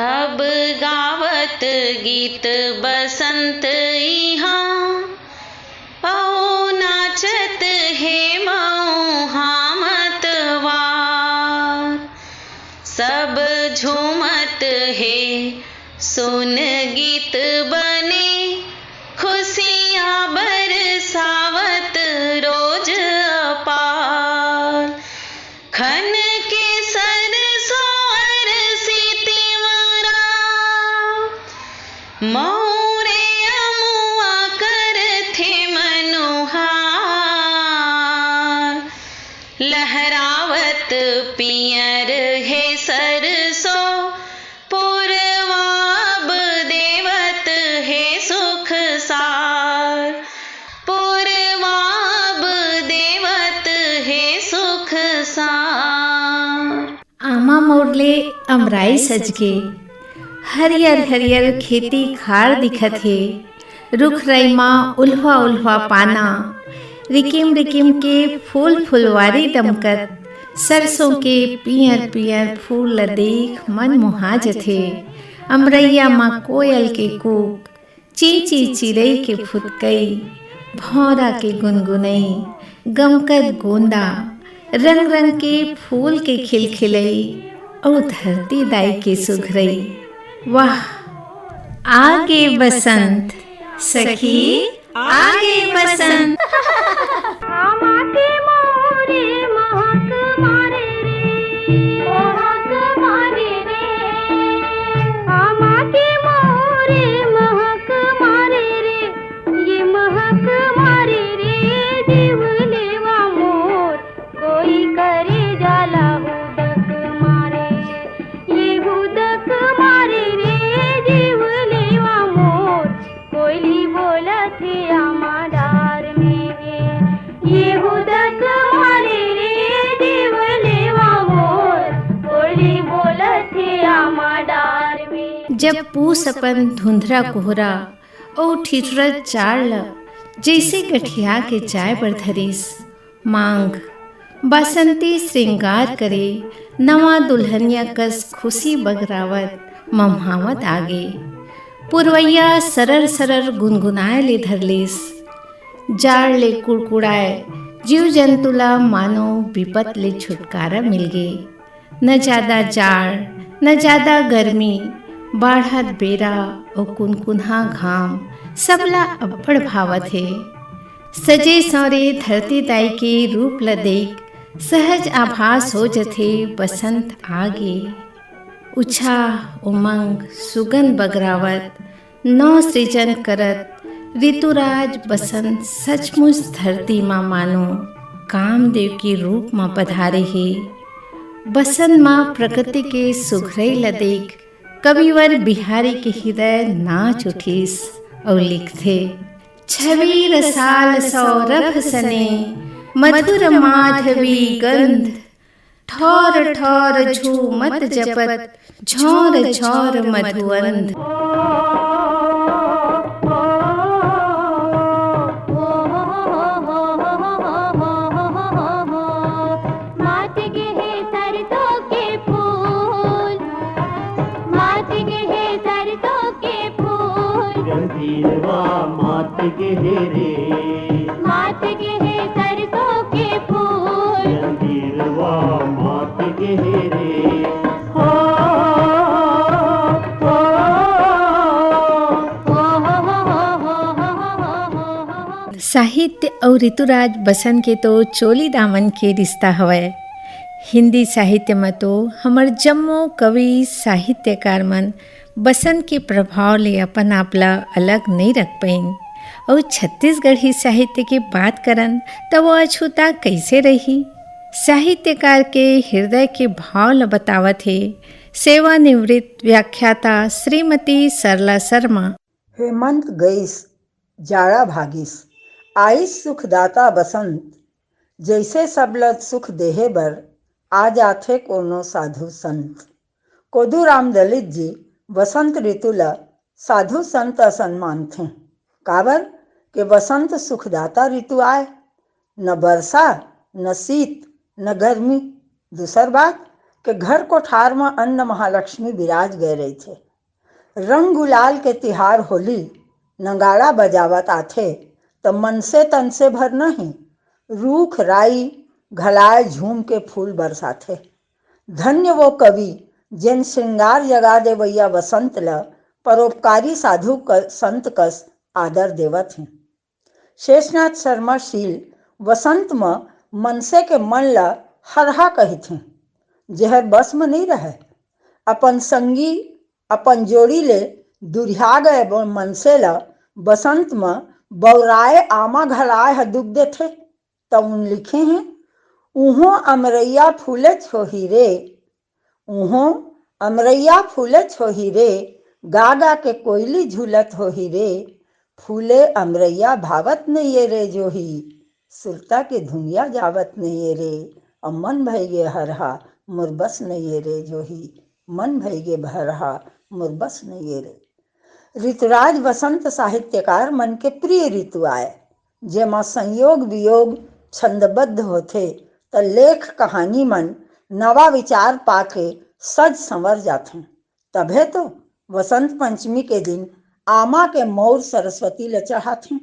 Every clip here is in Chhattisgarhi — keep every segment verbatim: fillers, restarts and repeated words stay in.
अब गावत गीत बसंत इहाँ, अउ नाचत हे मउहा मतवार। सब झूमत हे, सुन गीत बने, खुशियाँ बरसावत रोज अपार। खन के सरसों अरसी तिंवरा, मउरे अमुआ करथे मनुहार। लहरावत पियर हे सरसों, पुरवा अब देवत हे सुख सार। पुरवा अब देवत हे सुख सार। आमा मोर ले अमराई सजगे, हरियर हरियर खेती खार दिखत हे। रुख राई म उल्हवा उल्हवा पाना, रिकिम रिकिम के फूल फुलवारी दमकत, सरसों के पियर पियर फूल ल देख मन मोहा जथे। अमरैया म कोयल के कूक, चीं चीं चिरई के फुतकई, भौंरा के गुनगुनई, गमकत गोंदा, रंग रंग के फूल के खिलखिलई अउ धरती दाई के सुघरई। वाह, आगे बसंत सखी, आगे बसंत। आमा के मोरे महक मारे रे, महक मारे रे। आमा के मोरे महक मारे रे, ये महक मारे रे, जीव लेवा मोर। कोई करे जाला हुदक मारे, ये हुदक मारे रे, जीव लेवा मोर। कोयली बोलत हे आमा डार में, ये हुदक मारे रे, जीव लेवा मोर। कोयली बोलत हे आमा डार में। जब पूस अपन धुंधरा कोहरा अउ ठिठुरत जाड़ ल जइसे गठिया के जाय बर धरिस, मांग, बसंती श्रृंगार करे, नवा दुल्हनिया कस खुशी बगरावत, ममहावत आगे। पुरवैया सरर सरर गुनगुनाए ले धरलिस। जाड़ ले कुड़कुड़ाए जीव जंतु ला मानो बिपत ले छुटकारा मिलगे। न जादा जाड़, न जादा गरमी, बाढ़त बेरा अउ कुनकुनहा घाम, सबला अब्बड़ भावत हे। सजे संवरे धरती दाई के रूप ल देख सहज आभास हो जथे बसंत आगे। उछाह, उमंग, सुगंध बगरावत, नव सृजन करत ऋतुराज बसंत सचमुच धरती म मानो कामदेव के रूप म पधारे हे। बसंत म प्रकृति के सुघरई ल देख कविवर बिहारी के हृदय नाच उठिस अउ लिखथे, छवि रसाल सौरभ सने मधुर माधवी गंध, ठौर ठौर झूमत जपत झौर झौर मधुअंध। मात गे हे सरसों के फूल, मात गे हे सरसों के फूल। जंजीरवा मात गे हे रे। मात गे हे सरसों के फूल। जंजीरवा मात गे हे रे। हो, हो, हो। साहित्य अउ ऋतुराज बसंत के तो चोली दामन के रिश्ता हवय। हिंदी साहित्य म तो हमर जम्मो कवि साहित्यकार मन बसंत के प्रभाव ले अपन आप ला अलग नइ रख पाइन। अउ छत्तीसगढ़ी साहित्य के बात करन, त वो अछूता कइसे रही? साहित्यकार के हृदय के भाव ल बतावत हे सेवानिवृत्त व्याख्याता श्रीमती सरला शर्मा। हेमंत गइस, जाड़ा भागिस, आइस सुखदाता बसंत, जइसे सब ल सुख देहे बर आ जाथे कोनो साधु संत। कोदूराम दलित जी बसंत ऋतु ल साधु संत असन मानथें, काबर के बसंत सुखदाता ऋतु आय, न बरसा, न शीत, न गर्मी। दूसर बात, के घर कोठार म अन्न महालक्ष्मी बिराज गए रहिथे। रंग गुलाल के तिहार होली नगाड़ा बजावत आथे, त मनसे तनसे भर नहीं, रूख राई घलाय झूम के फूल बरसाथे। धन्य वो कवि, जेन श्रृंगार जगा देवइया वसंत ल परोपकारी साधु क-, संत कस आदर देवत हे। शेषनाथ शर्मा शील वसंत म मनसे के मन ल हरहा कहिथे, जेहर बस म नइ रहय। अपन संगी, अपन जोड़ी ले दुरिहा गए ब-, मनसे ल बसंत म बौराए आमा घलाए ह दुख देथे। त उन लिखे हे, "उहों अमरैया फूलेच होही रे, उहों अमरैया फूलेच होही रे, गा गा के कोयली झूलत होही रे, फूले अमरैया भावत नइये रे जोही, सुरता के धुनिया जावत नइये रे, अमन भइगे हरहा मोर बस नइये रे जोही, मन भइगे भरहा मोर बस नइये रे।" ऋतुराज वसंत साहित्यकार मन के प्रिय ऋतु आय, जेमा संयोग वियोग छंदबद्ध होथे, त लेख कहानी मन नवा विचार पाके सज संवर जाथें। तभे तो वसंत पंचमी के दिन आमा के मौर सरस्वती ल चढ़ाथें,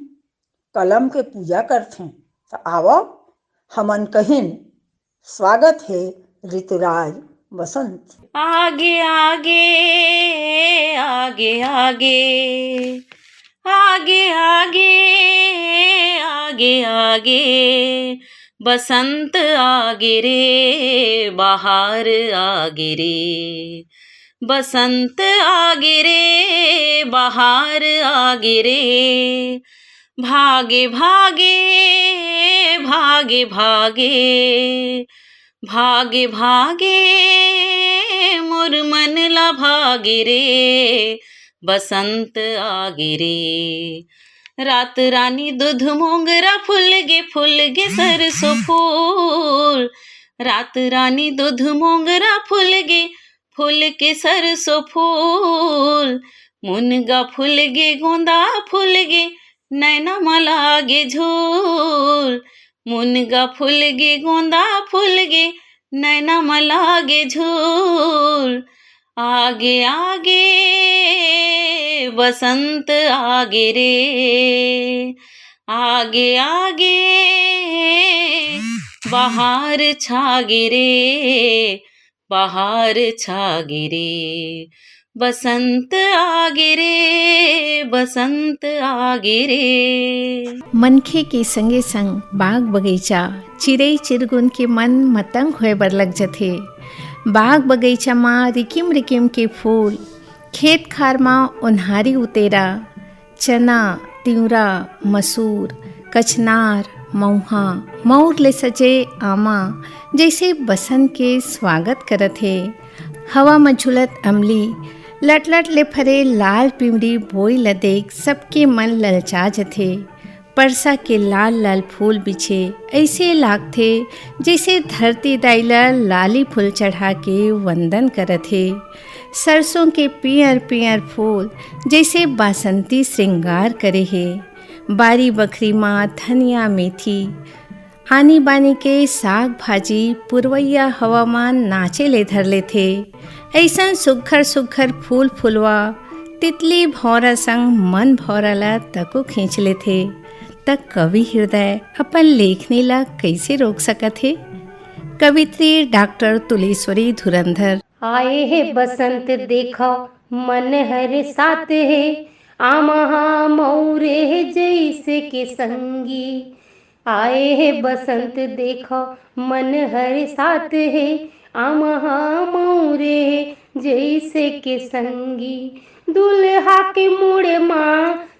कलम के पूजा करथें। त आवव, हमन कहिन, स्वागत हे ऋतुराज वसंत। आगे आगे, आगे आगे, आगे आगे, आगे आगे, बसंत आगे रे, बहार आगे रे, बसंत आगे रे, बहार आगे रे, भागे भागे, भागे भागे, भागे भागे, मोर मन ला भागे रे, बसंत आगे रे। रात रानी दूध मोंगरा फूल गे, फूल गे सरसों फूल, रात रानी दूध मोंगरा फूल गे, फूल के सरसों फूल, मुनगा फूल गे, गोंदा फूल गे, नैना म लागे झूल, मुनगा फूल गे, गोंदा फूल गे, नैना म लागे झूल। आगे आगे बसंत आगे रे, आगे आगे बहार छागे रे, बहार छागे रे, बसंत आगे रे, बसंत आगे रे। मनखे के संगे संग बाग बगीचा, चिरई चिरगुन के मन मतंग होए बर लग जथे। बाग बगीचा म रिकिम रिकिम के फूल, खेत खार म ओन्हारी उतेरा, चना, तिंवरा, मसूर, कचनार, मउहा, मउर ले सजे आमा जइसे बसंत के स्वागत करत हे। हवा म झुलत अमली, लटलट ले फरे लाल पिंवरी बोई ल देख सबके मन ललचा जथे। परसा के लाल लाल फूल बिछे, अइसे लागथे जइसे धरती दाई ल लाली फूल चढ़ा के वंदन करत हे। सरसों के पियर पियर फूल जइसे बासंती श्रृंगार करे हे। बारी बखरी म धनिया मेथी, आनी बानी के साग भाजी पुरवइया हवा म नाचे ले धर लेथे। अइसन सुघर सुघर फूल फुलवा तितली भौंरा संग मन भौंरा ल तको खींच लेथे। त कवि हृदय अपन लेखनी ल कइसे रोक सकत हे? कवित्री डॉक्टर तुलेश्वरी धुरंधर। आए हे बसंत देखव मन हर सात हे, आमा हा मउर हे जइसे के संगी। आए हे बसंत देखव मन हर सात हे, आमा हा मउर हे जइसे के संगी। दुल्हा के मुड़ मा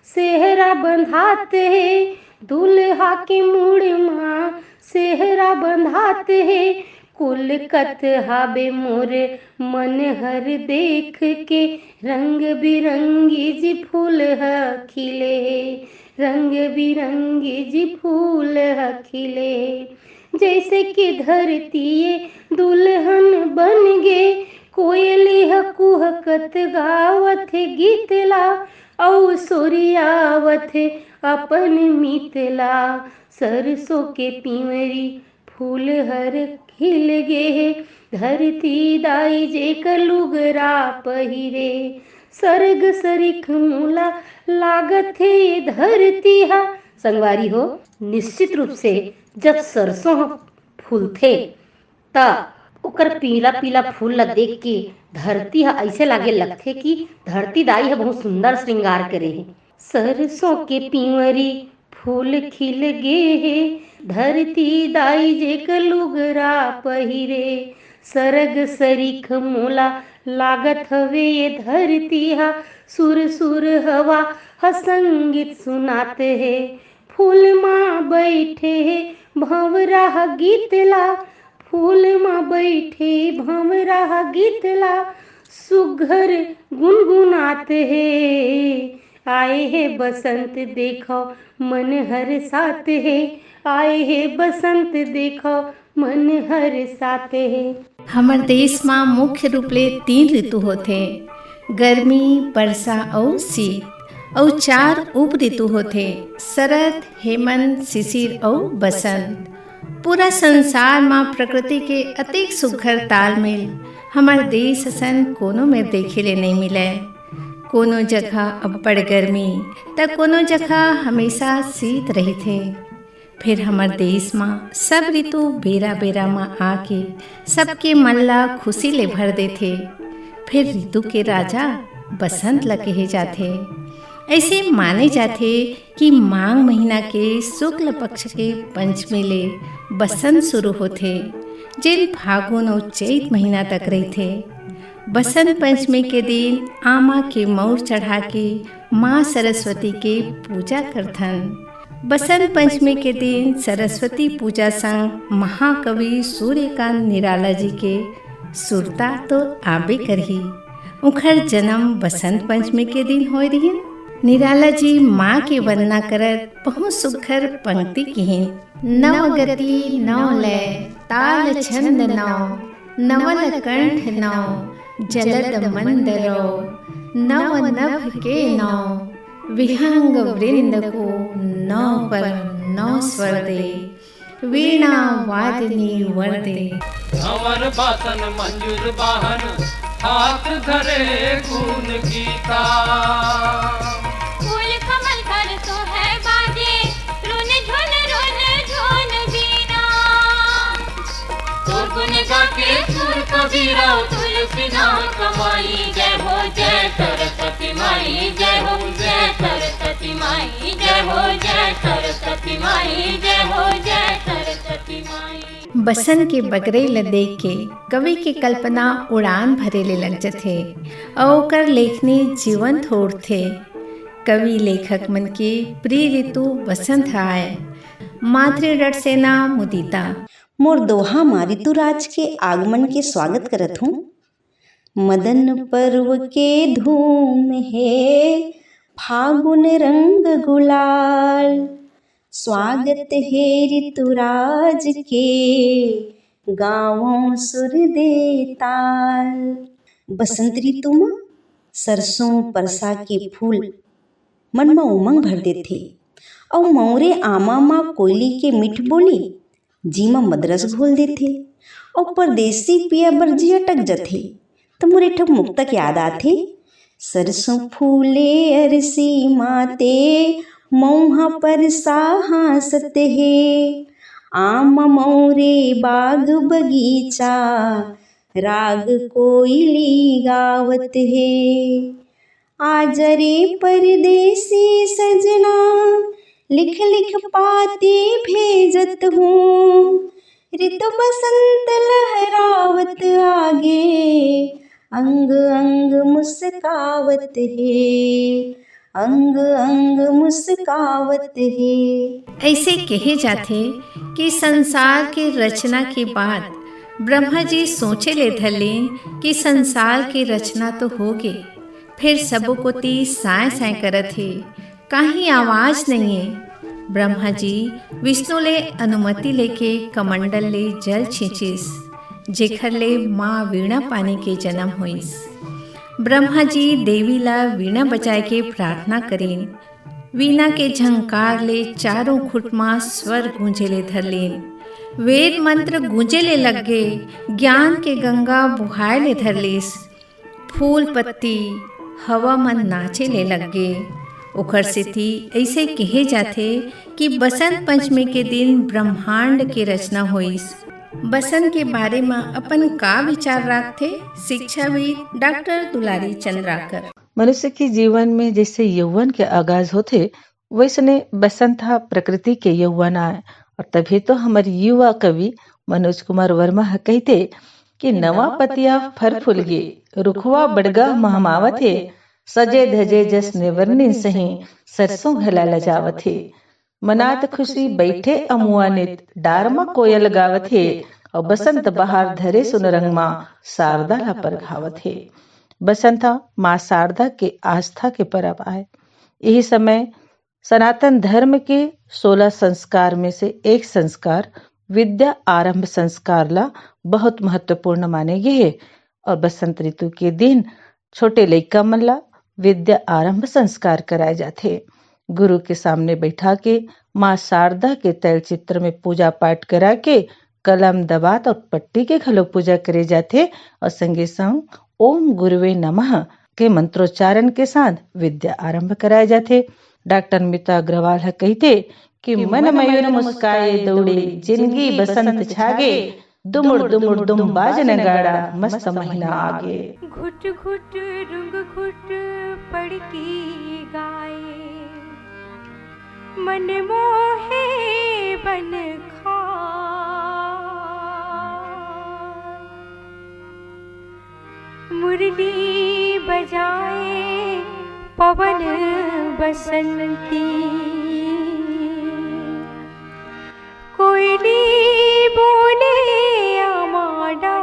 सेहरा बंधात हे, दुल्हा के मुड़ मा सेहरा बंधात हे। कुल कत हाबे मोर मन हर देख के, रंग बिरंगी जी फूल ह खिले हे, रंग बिरंगी जी फूल ह खिले हे। जइसे कि धरती ये दुल्हन बन गे, कोयली ह कुहकत गावत हे गीत ला, अउ सुरियावत हे अपन मीत ला। सरसों के पिंवरी फूल हर खिल गे हे धरती दाई, जेकर लुगरा पहिरे। सरग सरीख मोला लागत हे ये धरती हा। संगवारी हो, निश्चित रूप से जब सरसों ह फूलथे, त ओकर पीला पीला फूल ला देख के धरती ह अइसे लागे लगथे कि धरती दाई ह बहुत सुंदर श्रृंगार करे हे। सरसों के पिंवरी फूल खिल गे हे, धरती दाई जेकर लुगरा पहिरे। सरग सरीख मोला लागत हवे ये धरती हा, सुर सुर हवा ह संगीत सुनात हे। फूल मा बैठे हे भंवरा ह गीत ला, फूल मा बैठे भंवरा ह गीत ला, सुघर गुनगुनात हे। आए हे बसंत देखो मन हर साथ हे, आए हे बसंत देखो मन हर साथ हे। हमर देश मा मुख्य रूप ले तीन ऋतु होथे, गर्मी, बरसा अउ शीत, अउ चार उप ऋतु होथे, शरद, हेमंत, शिशिर अउ बसंत। पूरा संसार मा प्रकृति के अतेक सुघर तालमेल हमर देश असन कोनो में देखे ले नइ मिलय। कोनो जगह अब्बड़ गर्मी, त कोनो जगह हमेशा शीत रहिथे। फिर हमर देश मा सब ऋतु बेरा-बेरा मा आके सबके मन ला खुशी ले भर देथे। फिर ऋतु के राजा बसंत ला कहे जाथे। ऐसे माने जाथे कि माघ महीना के शुक्ल पक्ष के पंचमी ले बसंत शुरू होथे, जेन फागुन अउ चैत महीना तक रहिथे। बसंत पंचमी के दिन आमा के मउर चढ़ा के माँ सरस्वती के पूजा करथन। बसंत पंचमी के दिन सरस्वती पूजा संग महाकवि सूर्यकांत निराला जी के सुरता तो आबे करही। उंखर जन्म बसंत पंचमी के दिन होय रिहिन। निराला जी माँ के वंदना करत बहुत सुघर पंक्ति किहिन। नव गति नव लय ताल छंद नव, नवल कंठ नव जलद मंद रव, नव नभ के नव विहंग वृंद को नव पर नव स्वर दे, वीणा वादिनी वर दे। भंवर बासन मंजुर बाहन, हाथ धरे गुन गीता। फूल कमल कर सोहै बाजे, रुन झुन रुन झुन बीना। तोर गुन गाके सुर कबीरा, तुलसी नाम कमाई। जय हो जय सरस्वती माई, जय हो जय सरस्वती माई, जय हो जय सरस्वती माई, जय हो जय सरस्वती माई। बसंत के बगरई ल देख के कवि के कल्पना उड़ान भरे ले लग जथे अउ ओकर लेखनी जीवंत हो उठथे। कवि लेखक मन के प्रिय ऋतु बसंत ह आय। मातृ डट सेना मुदिता। मोर दोहा म ऋतुराज के आगमन के स्वागत करत हूँ। मदन पर्व के धूम हे, फागुन रंग गुलाल। स्वागत हे ऋतुराज के, गावों सुर दे ताल। बसंत ऋतु म सरसों परसा के फूल मन म उमंग भर देथे, अउ मउरे आमा म कोयली के मीठ बोली जी म मदरस घोल देथे, अउ परदेसी पिया बर जी अटक जथे। त मोर एक ठो मुक्तक याद आथे, सरसों फूले अरसी माते, मउहा परसा हाँसत हे, आम मउरे बाग बगीचा, राग कोयली गावत हे। आजा रे परदेसी सजना, लिख लिख पाती भेजत हूँ। ऋतु बसंत लहरावत आगे, अंग अंग मुस्कावत हे, अंग अंग मुस्कावत हे। ऐसे कहे जाथे कि संसार के रचना के बाद ब्रह्मा जी सोचे ले धरलीन कि संसार के रचना तो होगे, फेर सबो कोती साँय-साँय करत हे, काहीं आवाज नइये। ब्रह्मा जी विष्णु ले अनुमति लेके कमंडल ले जल छींचिस, जेखर ले माँ वीणा पानी के जन्म होइस। ब्रह्मा जी देवी ला वीणा बजाए के प्रार्थना करिन। वीणा के झंकार ले चारों खुट म स्वर गूंजे ले धरलीन। वेद मंत्र गूंजे ले लग गे, ज्ञान के गंगा बोहाय ले धर लिस। फूल पत्ती हवा मन नाचे ले लग गे। ओखर सेती अइसे कहे जाथे कि बसंत पंचमी के दिन ब्रह्मांड के रचना होइस। बसंत के बारे म अपन का विचार राखथे शिक्षाविद डॉक्टर दुलारी चंद्राकर? मनुष्य के जीवन में जैसे यौवन के आगाज होथे, वैसने बसंत ह प्रकृति के यौवन आय। और तभी तो हमर युवा कवि मनोज कुमार वर्मा ह कहिथे कि नवा पतिया फर फूल गे, रुखवा बड़गा महमावत हे, सजे धजे जस नेवरनिन सही, सरसों घला लजावत हे। मनात खुशी बैठे अमुआ नित, डार म कोयल गावत हे, अउ बसंत बहार धरे सुन रंग म, शारदा ला परघावत हे। बसंत ह माँ शारदा के आस्था के परब आय। यही समय सनातन धर्म के सोलह संस्कार में से एक संस्कार विद्या आरंभ संस्कार ला बहुत महत्वपूर्ण माने गे हे। और बसंत ऋतु के दिन छोटे लइका मन ला विद्या आरंभ संस्कार कराए जाथे। गुरु के सामने बैठा के माँ शारदा के तैल चित्र में पूजा पाठ करा के कलम दबात और पट्टी के घलो पूजा करे जाथे और संगे संग ओम गुरुवे नमः के मंत्रोच्चारण के साथ विद्या आरंभ कराए जाथे। डॉक्टर मिता अग्रवाल ह कहिथे कि मन मयूर मुस्काए दौड़े, जिंदगी बसंत छागे, दुमुड़ दुमुड़ दुम बाज नगाड़ा, मस्त महीना आगे। घुट घुट रुंग घुट पड़की गाए, मन मोहे बन खाए। मुरली बजाए पवन बसंती, कोयली बोले आमाडा,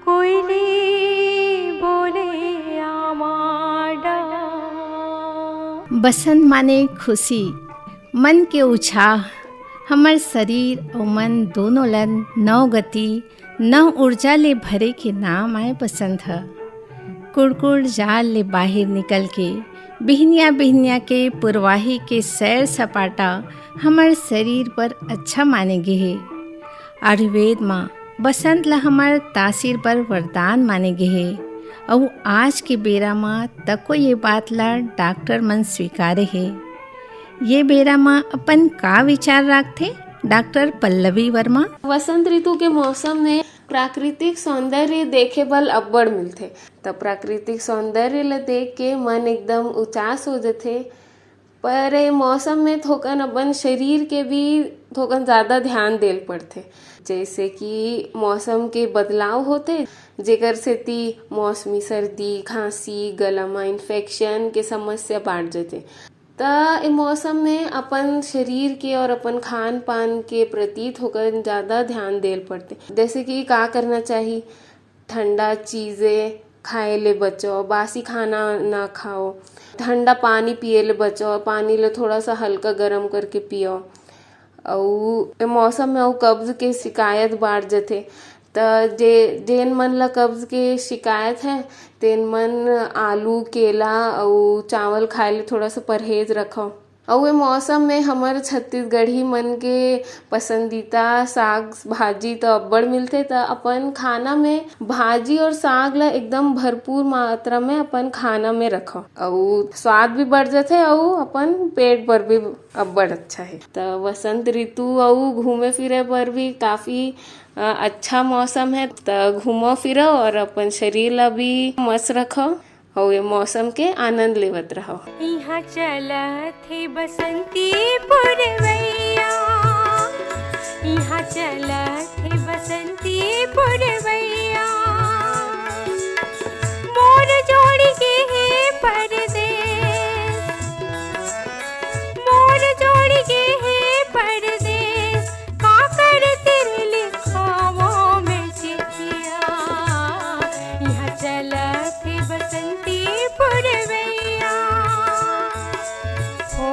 कोयली बोले आमाडा। बसंत माने खुशी, मन के उछाह, हमर शरीर अउ मन दोनों लन नव गति, नव ऊर्जा ले भरे के नाम आय बसंत ह। कुड़कुड़ जाल ले बाहिर निकल के बिहनिया बिहनिया के पुरवाही के सैर सपाटा हमर शरीर बर अच्छा माने गे हे। आयुर्वेद म बसंत ल हमर तासीर बर वरदान माने गे हे, अउ आज के बेरा म तको ये बात ल डॉक्टर मन स्वीकारे हे। ये बेरा म अपन का विचार राखथे डॉक्टर पल्लवी वर्मा? वसंत ऋतु के मौसम में प्राकृतिक सौंदर्य देखे बर अब्बड़ मिलथे, त प्राकृतिक सौंदर्य ल देख के मन एकदम उचास हो जथे। पर ए मौसम में थोकन अपन शरीर के भी थोकन ज़्यादा ध्यान देल पड़थे, जैसे कि मौसम के बदलाव होथे, जेकर सेती मौसमी सर्दी, खांसी, गला म इन्फेक्शन के समस्या बाढ़ जथे। त ए मौसम में अपन शरीर के और अपन खान पान के प्रति थोकन ज़्यादा ध्यान देल पड़थे। जैसे कि का करना चाही, ठंडा चीज़ें खाए ले बचो, बासी खाना ना खाओ, ठंडा पानी पिए ले बचो, पानी ले थोड़ा सा हल्का गरम करके पियो। अउ ए मौसम में अउ कब्ज के शिकायत बाढ़ जथे, त जे, जेन मन ल कब्ज के शिकायत है, तेन मन आलू, केला अउ चावल खाए ले थोड़ा सा परहेज रखो। अउ ए मौसम में हमर छत्तीसगढ़ी मन के पसंदीदा साग भाजी तो अब्बड़ मिलथे, त अपन खाना में भाजी और साग ला एकदम भरपूर मात्रा में अपन खाना में रखो, अउ स्वाद भी बढ़ जथे अउ अपन पेट बर भी अब्बड़ अच्छा है। त वसंत ऋतु अउ घूमे फिरे बर भी काफी, अ, अच्छा मौसम है। त घूमो फिरो और अपन शरीर ला भी मस्त रखो। अउ ये मौसम के आनंद लेवत रहो। इहाँ चलत हे बसंती पुरवैया, इहाँ चलत हे बसंती पुरवैया। मोर जोड़ी के हे परदेस, मोर जोड़ी के हे परदेस। का कर तेरे लिखावो में चिट्ठिया, इहाँ चलत हे बसंती पुरवैया। हो,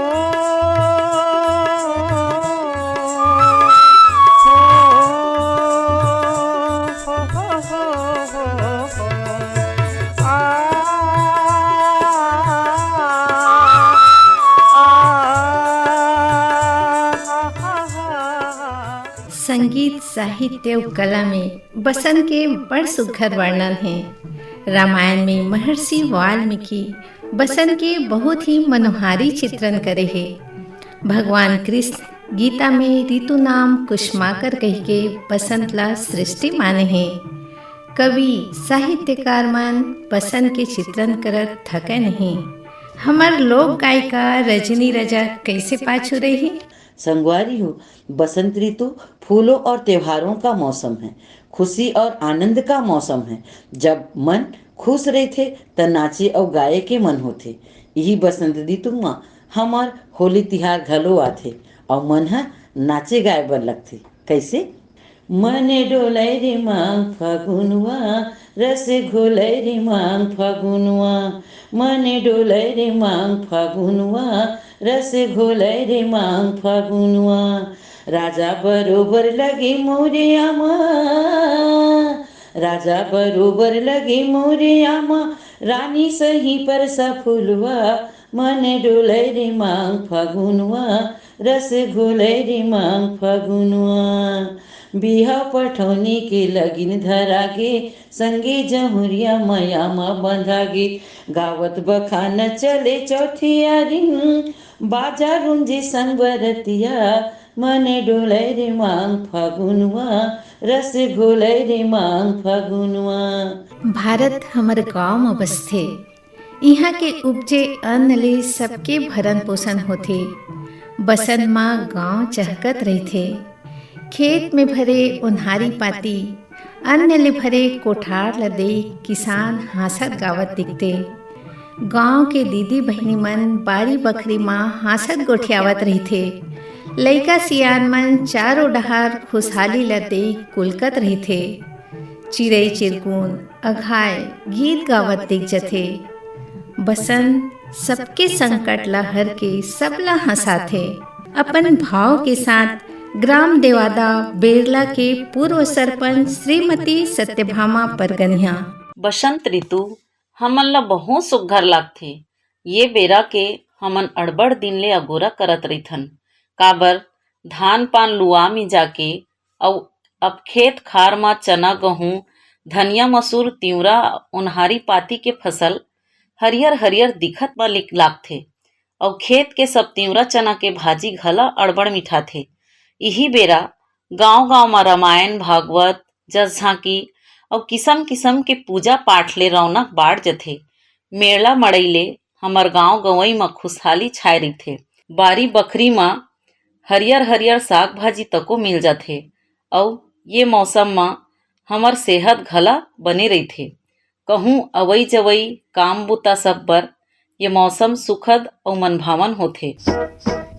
संगीत, साहित्य अउ कला में बसंत के बड़ सुघर वर्णन हे। रामायण में महर्षि वाल्मीकि बसंत के बहुत ही मनोहारी चित्रण करे हे। भगवान कृष्ण गीता में ऋतु नाम कुष्माकर कहिके बसंत ला सृष्टि माने हे। कवि, साहित्यकार मन बसंत के चित्रण करत थके नहीं। हमर लोक गायिका रजनी रजा कैसे पाछू रही? संगवारी हो, बसंत ऋतु फूलों और त्योहारों का मौसम है, खुशी और आनंद का मौसम है। जब मन खुश रहिथे, त नाचे अउ गाए के मन होथे। यही बसंत ऋतु म हमर होली तिहार घलो आथे, अउ मन ह नाचे गाए बर लगथे। कैसे? मन डोलय रे मांग फगुनवा, रस घोलय रे मांग फगुनवा। मन डोलय रे मांग फगुनवा, रस घोलय रे मांग फगुनवा। राजा बरोबर लगे मोरे आमा, राजा बरोबर लगे मोरे आमा, रानी सही परसा फुलवा। मन डोलय रे मांग फगुनवा, रस घोलय रे मांग फगुनवा। बिहा पठौनी के लगिन धरागे, संगे जहुरिया मया म बंधागे। गावत बखान चले चौथियारिन, बाजा रुंजे संग बरतिया। मन डोलय रे मांग फगुनवा, रस घोलय रे मांग फगुनवा। भारत हमर गांव म बसथे। इहाँ के उपजे अन्न ले सबके भरण पोषण होथे। बसंत म गांव चहकत रहिथे। खेत में भरे ओन्हारी पाती, अन्न ले भरे कोठार ल देख किसान हाँसत गावत दिखथे। गांव के दीदी बहिनी मन बारी बखरी म हाँसत गोठियावत रहिथे। लइका सियान मन चारों डहार खुशहाली ल देख कुलकत रहिथे। चिरई चिरगुन अघाय गीत गावत दिख जथे। बसंत सबके संकट ला हर के सबला हंसाथे। अपन भाव के साथ ग्राम देवादा बेरला के पूर्व सरपंच श्रीमती सत्यभामा परगनिया। बसंत ऋतु हमन ला बहुत सुघर लागथे। ये बेरा के हमन अड़बड़ दिन ले अगोरा करत रहिथन, काबर धान पान लुआ मिंजा के अउ अब खेत खार म चना, गहूं, धनिया, मसूर, तिंवरा, ओन्हारी पाती के फसल हरियर हरियर दिखत म लिक लागथे। अउ खेत के सब तिंवरा चना के भाजी घला अड़बड़ मिठाथे। इही बेरा गांव-गांव म रामायण, भागवत, जस झांकी अउ किसम-किसम के पूजा पाठ ले रौनक बाढ़ जथे। मेला मड़ई ले हमर गांव गंवई म खुशहाली छाय रहिथे। बारी बखरी म हरियर-हरियर साग भाजी तको मिल जाथे अउ ये मौसम म हमर सेहत घला बने रहिथे। कहूं अवई जवई काम बुता सब बर ये मौसम सुखद अउ मनभावन होथे।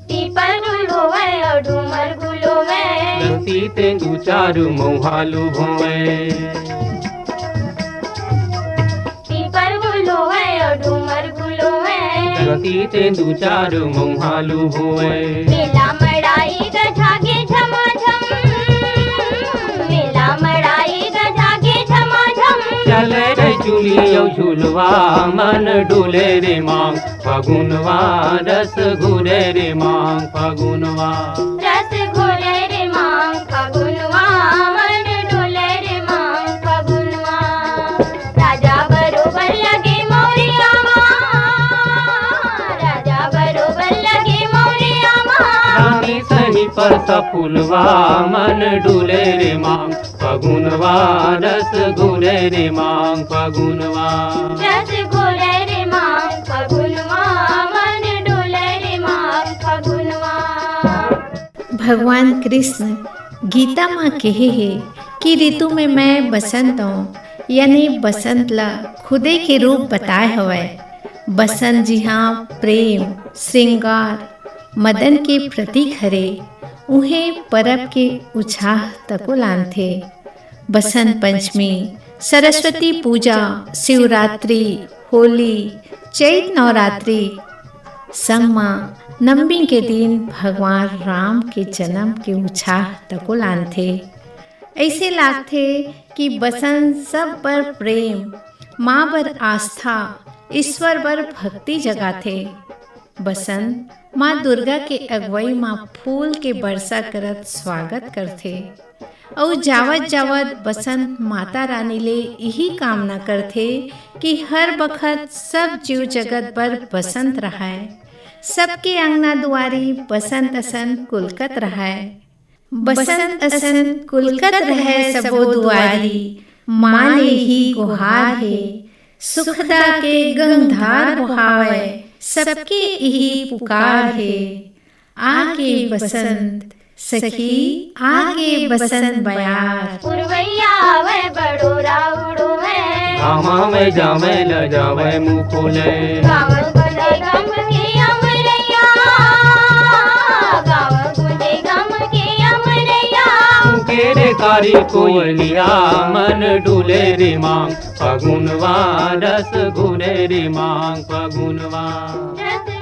पीपर गुल होवय अउ डूमर गुल होवय। रसी तेंदू चारू मऊहालू होवय। पीपर गुल होवय अउ डूमर गुल होवय। रसी तेंदू चारू मऊहालू होवय। मेला मड़ाई गजागे झमाझम। मेला मड़ाई गजागे झमाझम। चले रे चुली अउ झुलवा मन डोले रे मांग। फगुनवा रस घुरे रे मांग फगुनवा। रस घुरे रे मांग फगुनवा, मन डोले रे मांग फगुनवा। राजा बरोबर लगे मौरिया मा, राजा बरोबर लगे मौरिया मा। रानी सही परसा फुलवा, मन डोले रे मांग फगुनवा। रस घुरे रे मांग फगुनवा। रस घुरे रे मांग फगुनवा, मन डोले रे मांग फगुनवा। भगवान कृष्ण गीता म केहे हे कि ऋतु में मैं बसंत हौं, यानी बसंत ला खुदे के रूप बताए हवय। बसंत जिहां प्रेम, श्रृंगार, मदन के प्रतीक हरे, उहें परब के उछाह तको लानथे। बसंत पंचमी, सरस्वती पूजा, शिवरात्रि, होली, चैत नवरात्रि, संग म नवमी के दिन भगवान राम के जन्म के उछाह तको लानथे। अइसे लागथे कि बसंत सब बर प्रेम, माँ बर आस्था, ईश्वर बर भक्ति जगाथे। बसंत माँ दुर्गा के अगुवई म फूल के बरसा करत स्वागत करथे। अउ जावत जावत बसंत माता रानी ले इही कामना करथे कि हर बखत सब जीव जगत बर बसंत रहय, सबके अंगना दुआरी बसंत असन कुलकत रहय। बसंत असन कुलकत रहय सबो दुआरी, माँ ले ही गुहार हे। सुखदा के गंगधार बोहावय, सबके इही पुकार हे। आगे बसंत सखी, आगे बसंत बयार। पुरवैया आवय बड़ोरा उड़ोवय। घामा में जावय ल जावय मुकुले। गावय गुंजे गम के अमरैया। गावय गुंजे गम के अमरैया। के रे कारी कोयलिया मन डुले रे मांग फगुनवा रस घुले रे मांग फगुनवा। रस